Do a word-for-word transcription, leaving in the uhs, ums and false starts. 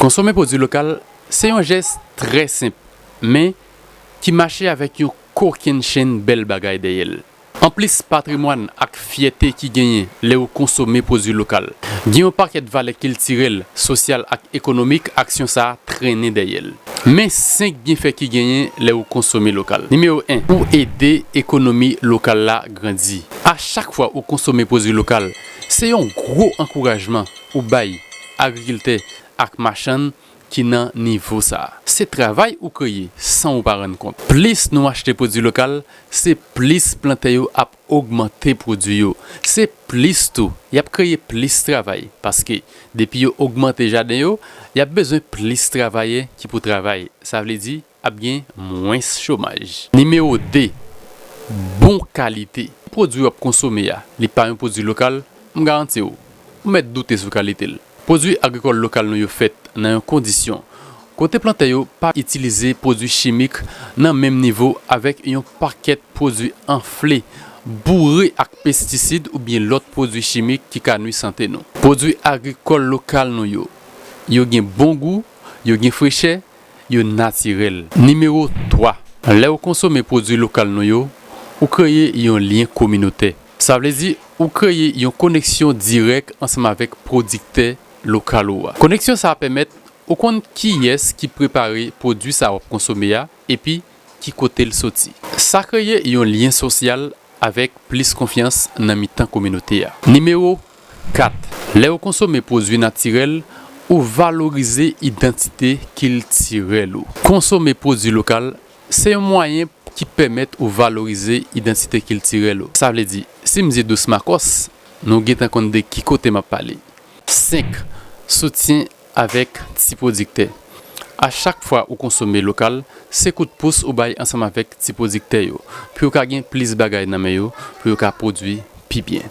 Konsome pwodui lokal se yon jès trè senp, men ki mache avèk yon kokennchenn bèl bagay dèyè l. Anplis patrimwàn ak fyète ki genyen lè ou konsome pwodui lokal, gen yon pakèt valè kiltirèl, sosyal ak ekonomik aksyon sa a trennen dèyè l. Men senk byenfè ki genyen lè ou konsome lokal. Nimewo en, ou ede ekonomi lokal la grandi. A chak fwa ou konsome pwodui lokal, se yon gwo ankourajman ou bay agrikiltè ak machann ki nan nivo sa a. Se travay ou kreye san ou pa rann kont. Plis nou achte pwodui lokal, se plis plantè yo ap ogmante pwodui yo. Se plis tou, y ap kreye plis travay, paske depi yo ogmante jaden yo, y ap bezwen plis travayè ki pou travay. Sa vle di, ap gen mwens chomaj. Nimewo de, bon kalite. Pwodui w ap konsome a, li pa yon pwodui lokal, m garanti w, ou mèt doute sou kalite l. Pwodui agrikòl lokal nou yo fèt nan yon kondisyon kote plantè yo pa itilize pwodui chimik nan menm nivo avèk yon pakèt pwodui anfle, boure ak pestisid oubyen lòt pwodui chimik ki ka nwi sante nou. Pwodui agrikòl lokal nou yo, yo gen bon gou, yo gen frechè, yo natirèl. Nimewo twa, lè w konsome pwodui lokal nou yo, ou kreye yon lyen kominotè. Sa vle di, ou kreye yon koneksyon dirèk ansanm avèk pwodiktè lokal ou a. Koneksyon sa a pèmèt ou konn kiyès ki prepare pwodui sa a w ap konsome a, epi ki kote l soti. Sa kreye yon lyen sosyal avèk plis konfyans nan mitan kominote a. Nimewo kat, lè w konsome pwodui natirèl, ou valorize idantite kiltirèl ou. Konsome pwodui lokal, se yon mwayen ki pèmèt ou valorize idantite kiltirèl ou. Sa vle di, si m di Dous Makòs, nou gentan konn de ki kote m ap pale. Senk, soutyen avèk ti pwodiktè. A chak fwa ou konsome lokal, se kout pous ou bay ansanm avèk ti pwodiktè yo, pou yo ka gen plis bagay nan men yo, pou yo ka pwodui pi byen.